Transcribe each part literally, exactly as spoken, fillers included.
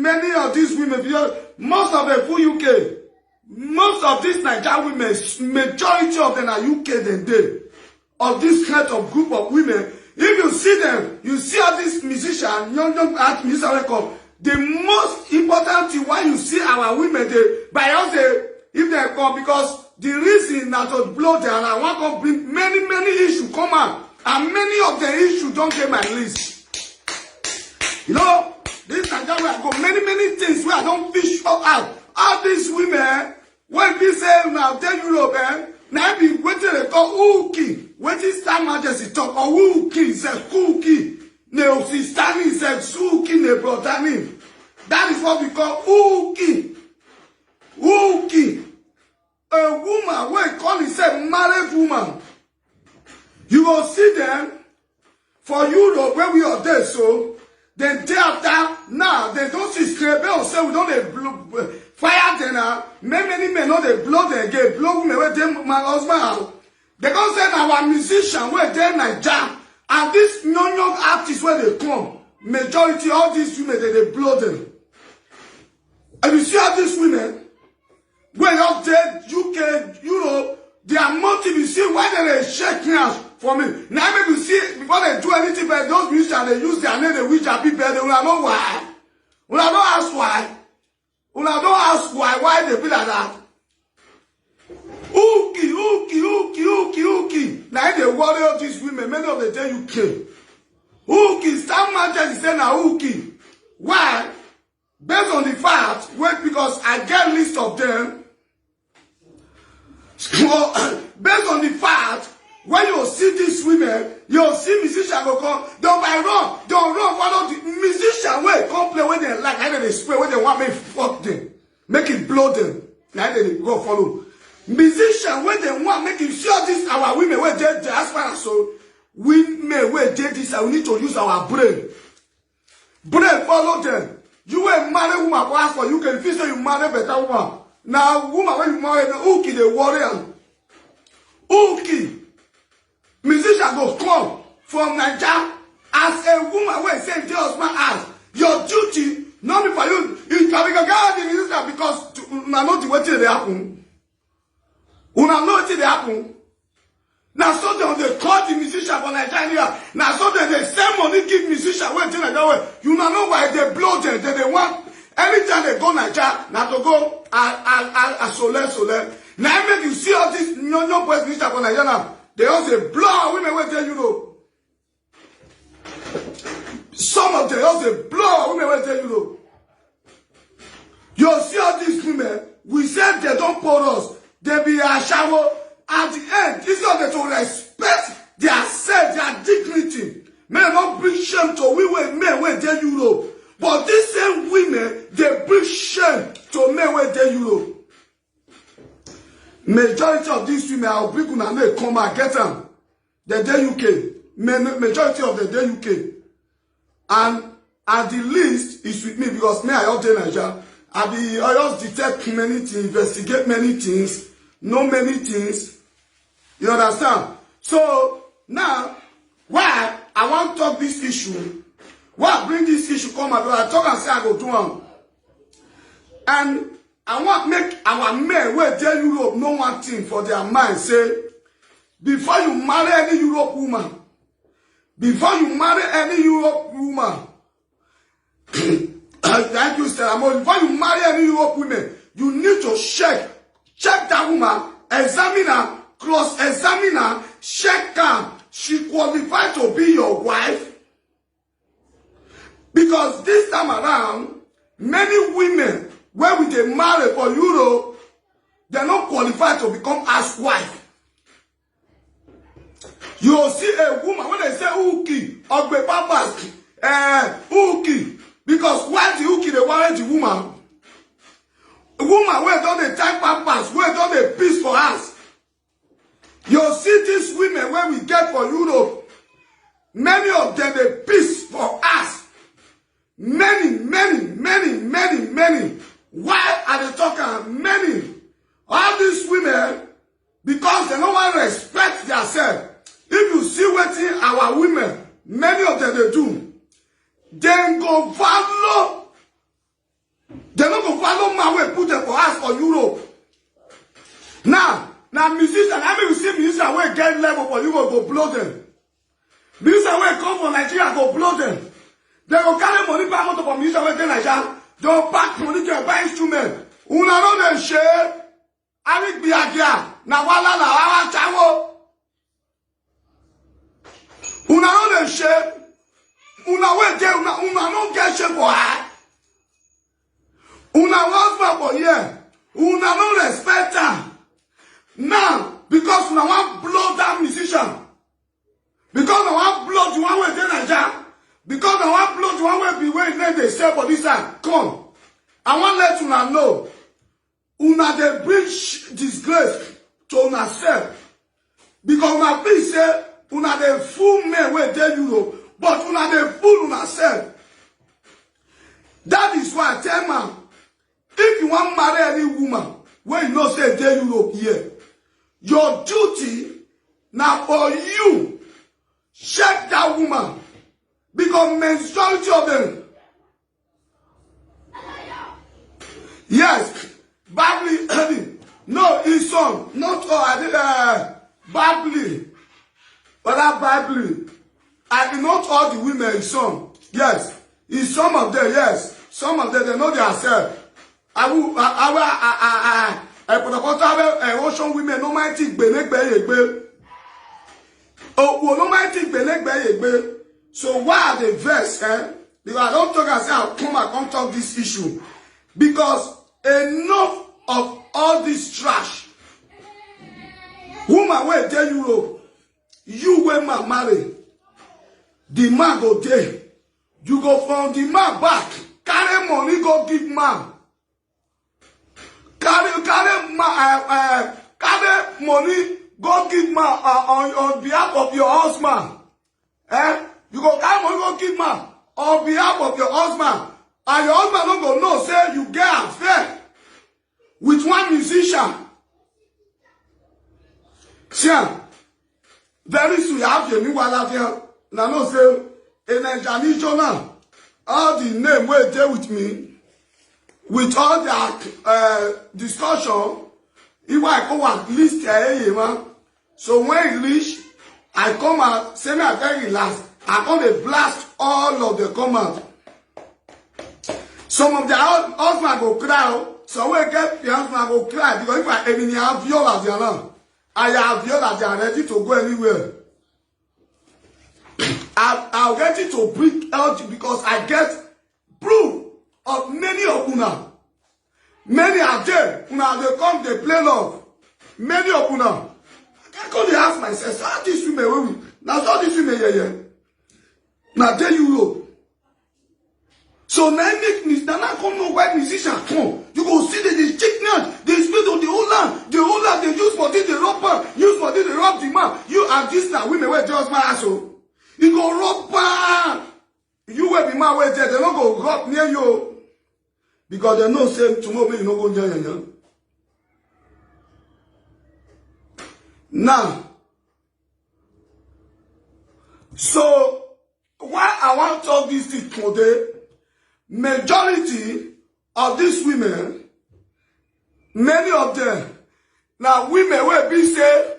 Many of these women, because most of the full U K, most of these Naija women, majority of them are U K than they. Of this kind of group of women, if you see them, you see all these musicians, young, young art musicians, wey come. The most important thing why you see our women, they, by us, they, if they come, because the reason na to blow them, and I want to bring many, many issues come out, and many of the issues don't get my list. You know, this Naija wey I go, many, many things wey I don't fish out. All these women, when we say now they Europe, eh, now be wetin they call hooky, wetin Star Majesty talk, or hooky is a hooky, ne osistani is a suki ne brotani. That is what we call hooky. Hooky. A woman wey call herself married woman. You go see them for Europe where we are there, so then day after now they don't see scrap or say we don't dey blow, fire them now. Many, many men no dey blow them again, blow women wey dey my husband house. They come say na our musician wey dey Naija, and this young, young artist wey dey come, majority all these women, they dey blow them. And you see all these women, wey just dey U K, Europe, their motive, you see why they dey shake hands for me. Now make you see, before they do anything, but those musicians, they use their name, they wish happy birthday. Una know why? Una don't ask why. Una don't ask why, why they be like that. Hooky, hooky, hooky, hooky, hooky. Now they worry all these women, many of them dey U K. Hooky, Star Majesty say na hooky. Why? Based on the fact, well, because I get list of them. So, based on the fact, when you see these women, you see musician go come, don't by run, don't run, follow the musician wey come play wey they like, how they spray, wey they want make fuck them, make it blow them, like they go follow. Musician wey they want make you see all these our women wey dey diaspora, so women wey dey this, we need to use our brain. Brain follow them. You wey marry woman for ask for U K, you feel say you marry better woman. Now woman wey you marry, the hooky dey worry am. Hooky. Musician go come from Naija as a woman wey say dey husband house. Your duty, no be for you. You can be the musician because una know the wetin dey happen. Una know wetin dey happen. Na so dem dey call the musician for Nigeria. Na so dem dey send money give musician wey dey Nigeria. Wey you na know why they blow them. They dey want anytime they go Naija, na to go a a a a sole sole. Na im make you see all these young young boys musician for Nigeria now. They just dey blow our women wey dey Europe. Some of them just dey blow our women wey dey Europe. You see all these women, we say they don't pour us. They be ashawo. At the end, instead of them to respect their self, their dignity, men don't bring shame to we wey men wey dey Europe. But these same women, they bring shame to men wey dey Europe. Majority of these women, I'll bring una name come and get am. They dey U K. Ma-, majority of them dey U K. And at the least, it's with me because me, I just dey Naija. I be, I just detect many things, investigate many things, know many things. You understand? So now, why I want talk this issue, why I bring this issue come out, I talk and say I go do am. And I want make our men wey dey Europe know one thing for their mind. Say, before you marry any Europe woman, before you marry any Europe woman, thank you, Stella Mo. Before you marry any Europe women, you need to check, check that woman, examine her, cross-examine her, check her. She qualified to be your wife? Because this time around, many women wey we dey marry for Europe, they no qualify to become housewife. You see a woman, when they say hooky, ogbe papas, eh, hooky, because why the hooky dey worry the woman? Woman wey don dey tie papas, wey don dey piss for house. You see these women wey we get for Europe, many of them dey piss for us. Many, many, many, many, many. Why I dey talk am? Many. All these women, because they no wan respect themselves. If you see wetin our women, many of them dey do, dem go follow for Europe. Now, na musician, I mean, you see musician wey get level for Europe go blow them. Musician wey come for Nigeria go blow them. They go carry money buy motor for musician wey dey Nigeria. They go pack money to buy instrument. Una no dey share. Arigbiagia, na wala na wawa chawo. Una no dey shame. Una wey dey, una, una no get shame for eye. Una husband for here. Una no respect am. Now, because una wan blow that musician, because una wan blow the one wey dey Naija, because una wan blow the one wey be wey name dey sell for this side, come. I wan let una know, una dey bring sh- disgrace to una self, because una feel say una dey fool men wey dey Europe, but una dey fool una self. That is why I tell man, if you wan marry any woman wey you know say dey Europe here, your duty na for you check that woman, because majority of them, yes, badly. No, his son, not all. I did uh, badly, but that badly. I did not all the women his son. Yes, it's some of them. Yes, some of them, they know their self. I will, I, I will, I, I, I, I, I, I, I, ocean women no mind think gbelegbeyegbe. Oh, no mind think gbelegbeyegbe. So why are they vex? Eh? Because I don't talk and say I'll come and come talk this issue. Because enough of all this trash. Woman wey dey Europe, you wey man marry, the man go dey. You go from the man back, carry money go give man. Carry, carry, ma, uh, uh, carry money go give man uh, on, on behalf of your husband. Eh? You go carry money go give man on behalf of your husband, and your husband no go know say you get affair with one musician. See am, very soon you have your new wife here. Now no say a Naija journal, all the name wey dey with me, with all their uh, discussion, if I go and list their area, man. So when e reach, I come out, say me I very last. I come dey blast all of the comment. Some of their hus- husband go cry, oh. Some wey get their husband go cry because if I any have viola their now, I have viola they are ready to go anywhere. I I ready to bring out because I get proof of many of una. Many are there. Una dey come dey play love. Many of una. I come dey ask myself, how these women wey we na so these women yeye. Na dey Europe. So na im make me na now come know why musician come. You go see the the chick now, they spend on the whole land, the whole land they use for this, they rob am, use for this, they rob the man. You and this na women wey just marry so. You go rob am. You wey be man wey there, they no go rob near you o. Because they know say tomorrow make you no go yanya yanya. Now, so why I wan talk this thing today, majority of these women, many of them, na women wey be say,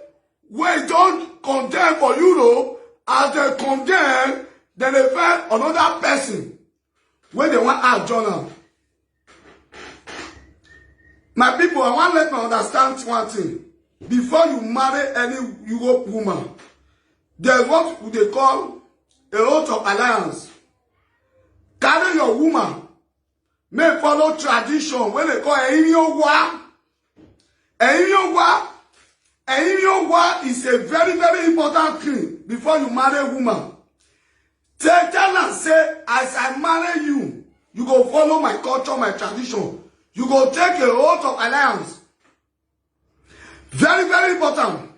wey don condemn for Europe, as dem condemn, dem dey find another person wey dem wan add join am. My people, I wan let una understand one thing. Before you marry any Europe woman, there is what we dey call a oath of alliance. Carry your woman, make follow tradition wey dey call Eyin Owa. Eyin Owa, Eyin Owa is a very, very important thing before you marry woman. Tell, tell am say, as I marry you, you go follow my culture, my tradition. You go take a oath of alliance. Very, very important.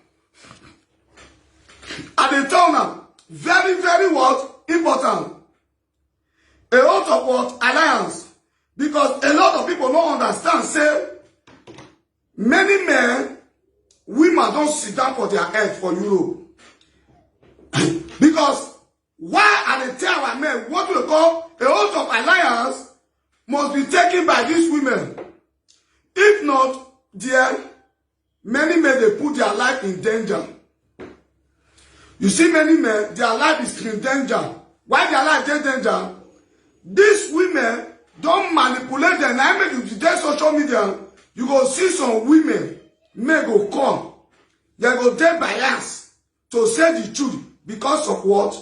I dey tell una, very, very what? Important. A oath of what? Alliance. Because a lot of people no understand say many men, women don sit down for their head for Europe. Because why are they tell our men what we call a oath of alliance must be taken by these women? If not, there, many men dey put their life in danger. You see, many men, their life is in danger. Why their life dey danger? These women don manipulate them. Na im make you dey social media, you go see some women, men go come, they go dey bias to say the truth. Because of what?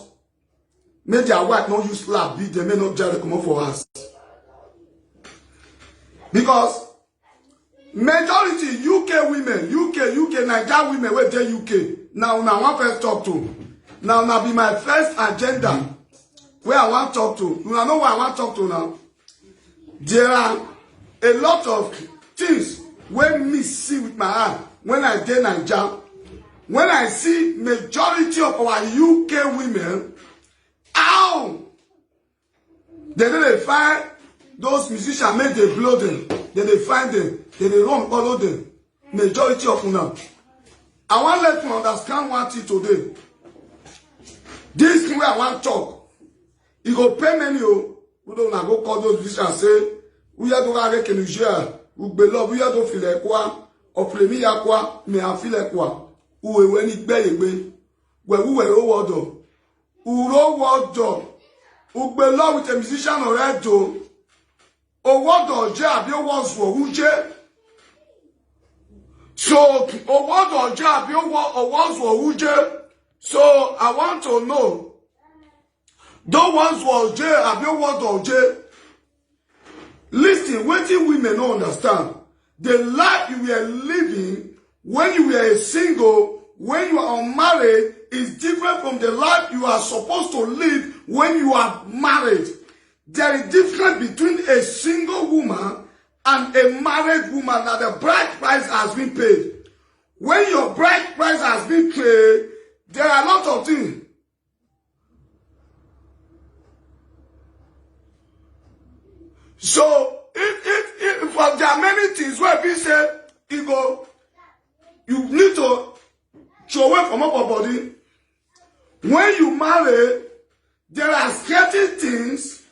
Make their wife no use slap beat them, make no carry comot for house. Because majority U K women, U K, U K, Naija women wey dey U K, na una I wan first talk to. Na una be my first agenda wey I wan talk to. Una know why I wan talk to now? There are a lot of things wey me see with my eye when I dey Naija. When I see majority of our U K women, how dem no dey find those musicians make dem blow dem. Dem dey find dem, dem dey run follow dem. Majority of una. I wan let you understand one thing today. This thing wey I wan talk, e go pain many o. Whether una go call those musicians say, "Uya do ga ke nuja, ugbe love, uya do file kwa, ofle mi ya kwa, me a file kwa." Uwe weni gbe yegbe. We uwe o wodo. Uro wodo. Ugbe love with a musician already o. Owodo je abi owozo uje. So, owodo je abi owo-, owozo uje. So, I want to know. Those ones was je abi owodo je. Listen, wetin women no understand. The life you were living when you were a single, when you are unmarried, is different from the life you are supposed to live when you are married. There is difference between a single woman and a married woman. Now the bride price has been paid. When your bride price has been paid, there are a lot of things. So, if, if, if for there are many things where people say, you go, you need to throw away from your body. When you marry, there are certain things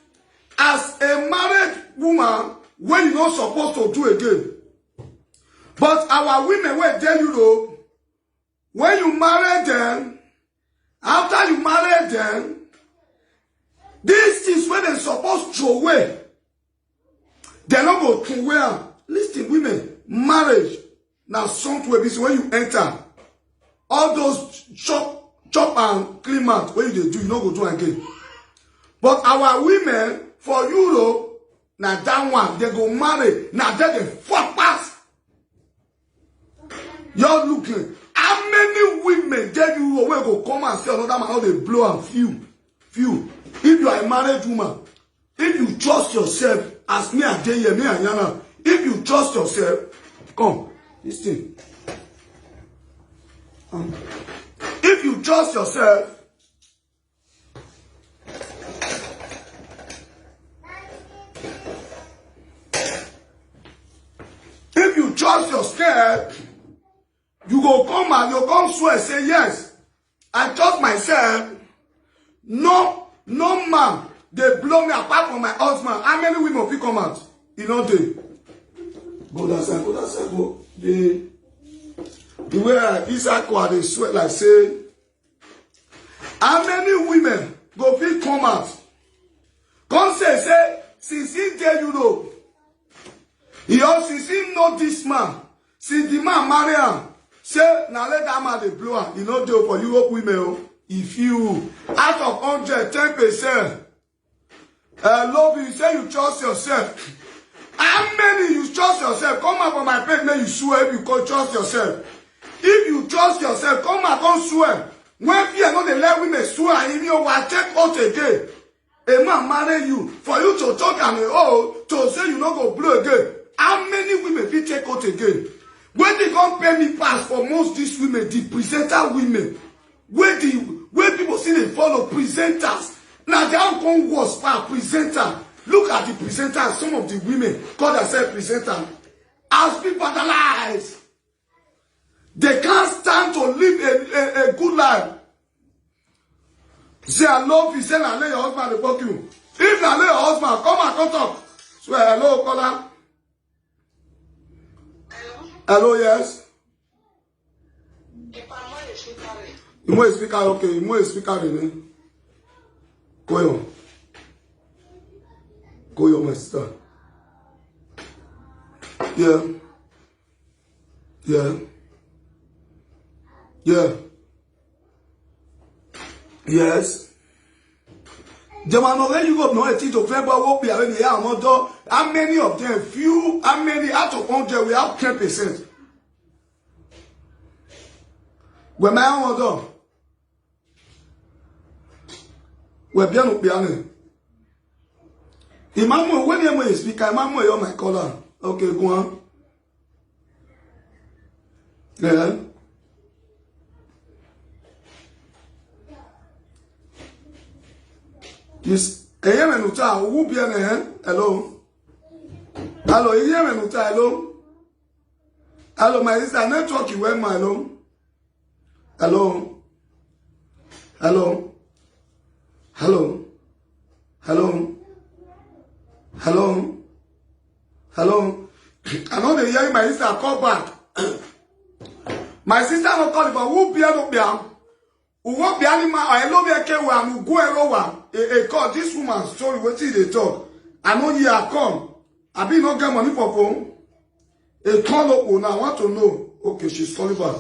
as a married woman when you not supposed to do again. But our women wey dey Europe, when you marry them, after you marry them, these things wey dem suppose throw away, dem no go throw away am. Listen, women, marriage na something wey be say when you enter, all those chop, chop and clean mouth wey you dey do, you no go do am again. But our women for Europe, na that one, dem go marry, na there dem fuck pass. Just look, eh, how many women dey Europe wey go come and say another man no dey blow am? Few, few. If you are a married woman, if you trust yourself, as me I dey here, me I yarn am, if you trust yourself, come, this thing. Um, if you trust yourself, if you trust yourself, you go come and you come swear, say, "Yes, I trust myself. No, no man dey blow me apart from my husband." How many women fit come out? E no dey. Go that side, go that side, go. The, the way I, inside car, dey swear like say, how many women go fit come out? Come say, say, since he dey Europe, he also, since he know this man, since the man marry am, say, na let that man dey blow am. E no dey for Europe women o. If you, out of hundred, ten percent, uh, love you, say you trust yourself. How many you trust yourself? Come out for my page, make you swear if you go trust yourself. If you trust yourself, come out, come swear. When fear no dey let women swear, and if you wan take oath again, a man marry you, for you to talk am a oh, to say you no go blow again. How many women fit take oath again? Wetin come pain me pass for most these women, the presenter women, wey the, wey people still dey follow presenters. Na their own come worse pass presenter. Look at the presenters, some of the women call themselves presenter. As people analyze, they can't stand to live a, a, a good life. Say, "I love you," say, "Na let your husband dey fuck you." If na let your husband, come and come talk. Swear, "Hello, caller." Hello, yes. Imo speaker, okay. Imo speaker, ne. Koyo. Koyo, my sister. Yeah. Yeah. Yeah. Yes. Jama no, when you go no, it is to fair, but what we are in here, how many of them? Few, how many out of hundred? We have ten percent. Where my own door? Where Biano Biane? Imam, when you speak, Imam, you're my caller. Okay, go on. Yeah. This, eh, yeah, man, uta, who be an, eh? Hello? Hello, you hear me, uta, hello? Hello, my sister, network, you went, my, hello? Hello? Hello? Hello? Hello? Hello? Hello? I know they hear my sister call back. My sister no call, but who be no be am? Who won't be animal? I love your care and who go and over. A call this woman story, what did they talk? I know you are come. I be no get money for phone. A call up, oh, now I want to know. Okay, she's calling back.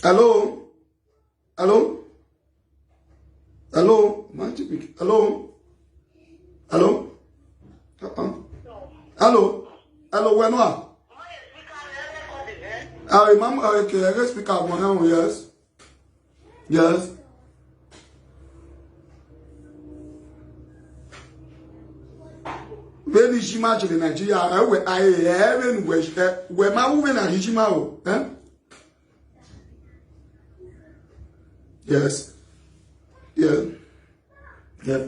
Hello? Hello? Hello? Am I too big? Hello? Hello? Uh-uh. Hello? Hello, where no? Ah, Imam, uh, okay, I guess speaker one, yes. Yes. When is she match in Nigeria? Eh, we, I, eh, when we, eh, we ma woman and Hijima, oh, eh? Yes. Yeah. Yeah.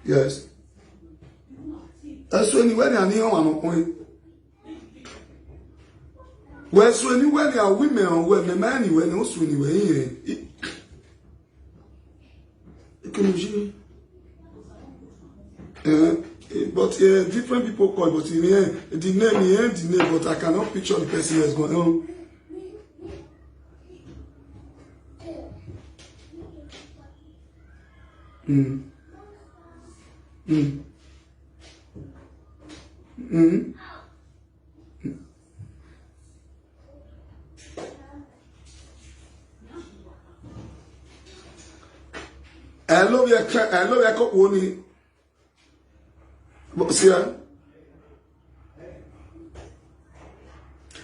Yes. That's when you went and you want to point. Where so anywhere they are women or women, man, anywhere, no so anywhere here. It can be. Eh, eh, but, eh, different people call, but in here, the name, eh, the name, but I cannot picture the person that's going on. Mm. Mm. Mm. Hello, we are, hello, we are, Oni. But see, eh?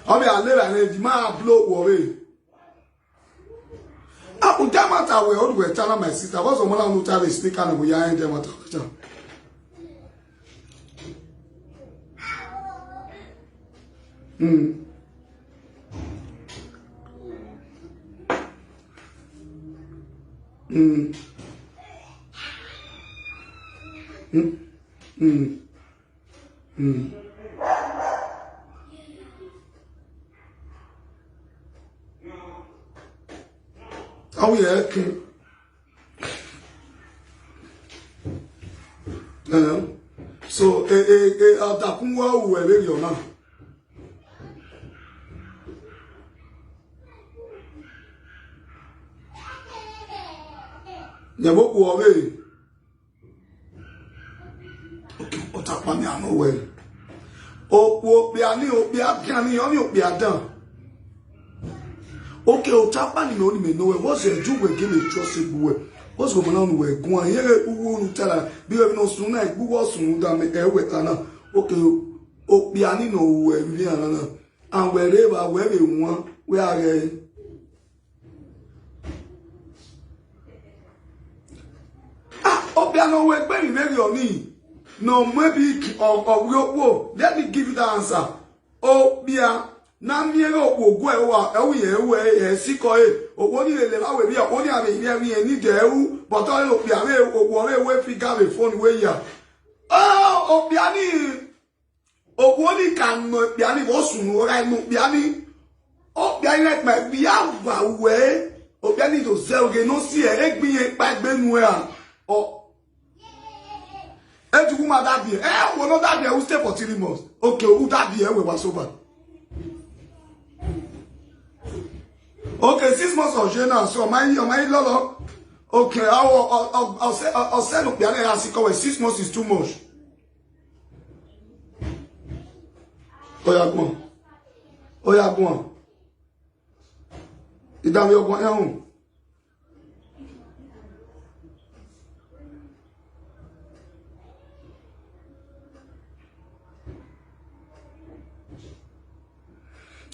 Obi alera ne di ma blow worry. Ah, Udamata we all we tell my sister. What's the one who tell the speaker and we are in Udamata? Hmm. Hmm. Hmm. Hmm. Hmm. Oh, yeah, okay. Uh, so, eh, eh, eh, Adakunwa, who were you now? Nyabo, who are we? Okay, Otapani, I know well. Okpiani, Okpiani, Oni Okpiadan. Okay, Otapani, Oni me know well. What's the Jew we give me trust it well? What's going on? We go and hear who won't tell her. Be no sooner, who was soon than me, eh, we can. Okay, Okpiani, no, we are. And wherever, where we want, we are. Eh, Ah, Obiano we gbe mi very oni. No, maybe or or we wo. Let me give you the answer. Obia na mi ero wo gwe wa e wi e we e siko e. Owo ni le le la we bi o ni ave ile mi e ni de u. But o lo bi ave owo re we fi ga ve phone we ya. Oh, Obiani. Owo ni ka no Obiani wo sun ora no Obiani. Obiani like my bia wa we. Obiani do ze oge no si e egbin e pa gbe nu e a. O Age woman that be. Eh, we know that be. Who stay for three months? Okay, who that be? We was over. Okay, six months of jail now. So my, my lolo. Okay, I will, I'll, I'll, I'll say, I'll, I'll send up the other six months is too much. Oya gbọn. Oya gbọn. Ìdààmú ọgbọ̀n ẹ̀hún.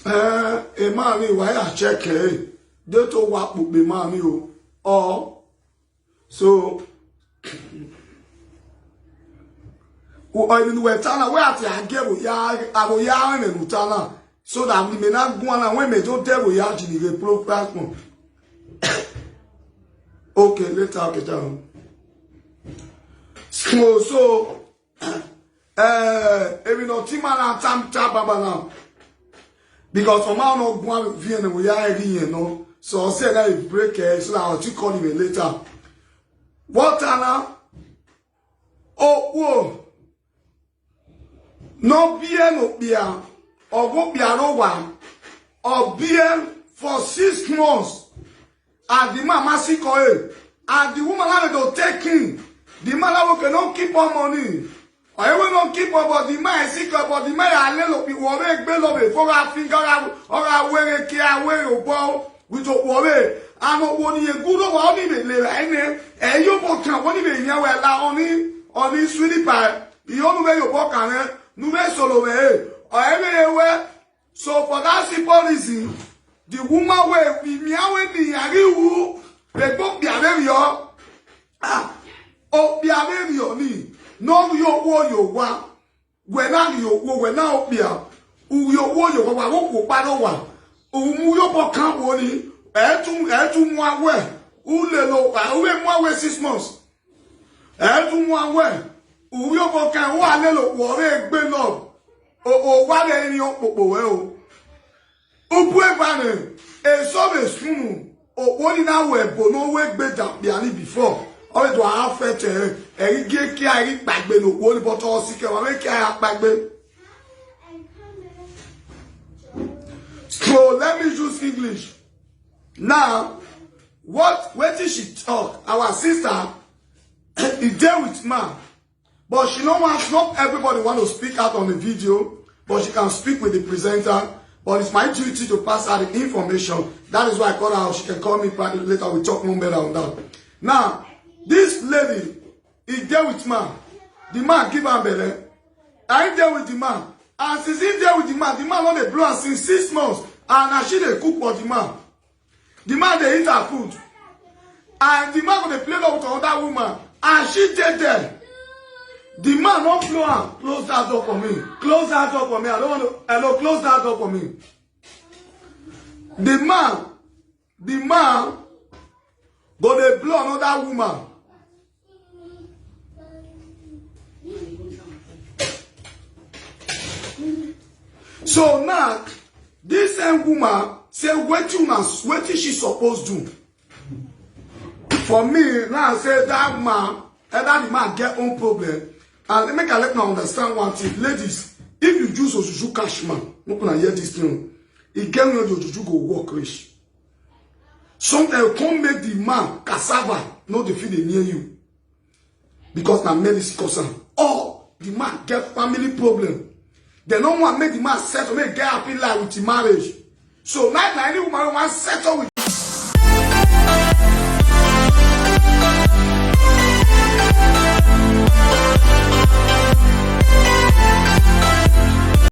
Eh, e máa mi wáyà check ẹ̀. Dé tó wá pòpè máa mi o. Ọ. So, o, I mean, we tana, we ati agebo ya, abo ya ene nutana. So that we may not go on and we may do devil ya jini the pro platform. Okay, later, okay, down. So, so, eh, ebi no tima na tam tababa now. Because ọmọ no go and V N we ya eri yẹn no. So say that if break eh, so that I'll call him later. What ana? Oh, oh. No beer no beer. Or go beer no one. Or beer for six months. And the man masiko eh. And the woman have to take him. The man have to no keep on money. Or even no keep on but the man is sick but the man a little bit worry gbé lọ before I finger out or I wear a care wear your ball with your worry. And no one you good over only the lay right there. And you both can only be here where la only only sweetie pie. You only wear your book and eh. No wear solo wear. Or everywhere. So for that simple reason, the woman wey we me wey me yari wu dey go biare yo. Ah, o biare yo ni. No yo wo yo wa. We na yo wo we na o bia. U yo wo yo wa wo ko pa lo wa. U mu yo bo kan wo ni. E tun e tun mu awe. U le lo wa. U le mu awe six months. E tun mu awe. U yo bo kan wo ale lo wo re gbe lo. O o wa le ni o popo we o. Ubu ebane, eso be sunu, owó ní náà wẹ̀ bò ní owó egbe dàbí àní before. Ọ̀rẹ́ tó a fẹ́ tẹ̀ ẹ́, ẹ̀rí gé kí a rí pàgbé ní owó ní bọ́tọ̀ sí kẹwàá, rí kí a yà pàgbé. So let me use English. Now, what, wetin she talk, our sister, e dey with man. But she no want, not everybody want to speak out on the video, but she can speak with the presenter. But it's my duty to pass her the information. That is why I call her out. She can call me privately later. We talk more better on that. Now, this lady, he there with man. The man give her belly. I there with the man. And since he there with the man, the man only blow her since six months. And as she dey cook for the man. The man dey eat her food. And the man go dey play love with another woman. And she dey there. The man no blow am. Close that door for me. Close that door for me. I don't want to. Hello, close that door for me. The man, the man go dey blow another woman. So now, this same woman say wetin una wetin she suppose do. For me, now I say that man, either the man get own problem, and make I let una understand one thing, ladies. If you use ojuju catch man, make una hear this thing. E get when the ojuju go work reach. Sometimes come make the man cassava no dey fit dey near you. Because na medicine cause am. Or the man get family problem. Dem no want make the man settle, make e get happy life with the marriage. So now na any woman wey wan settle with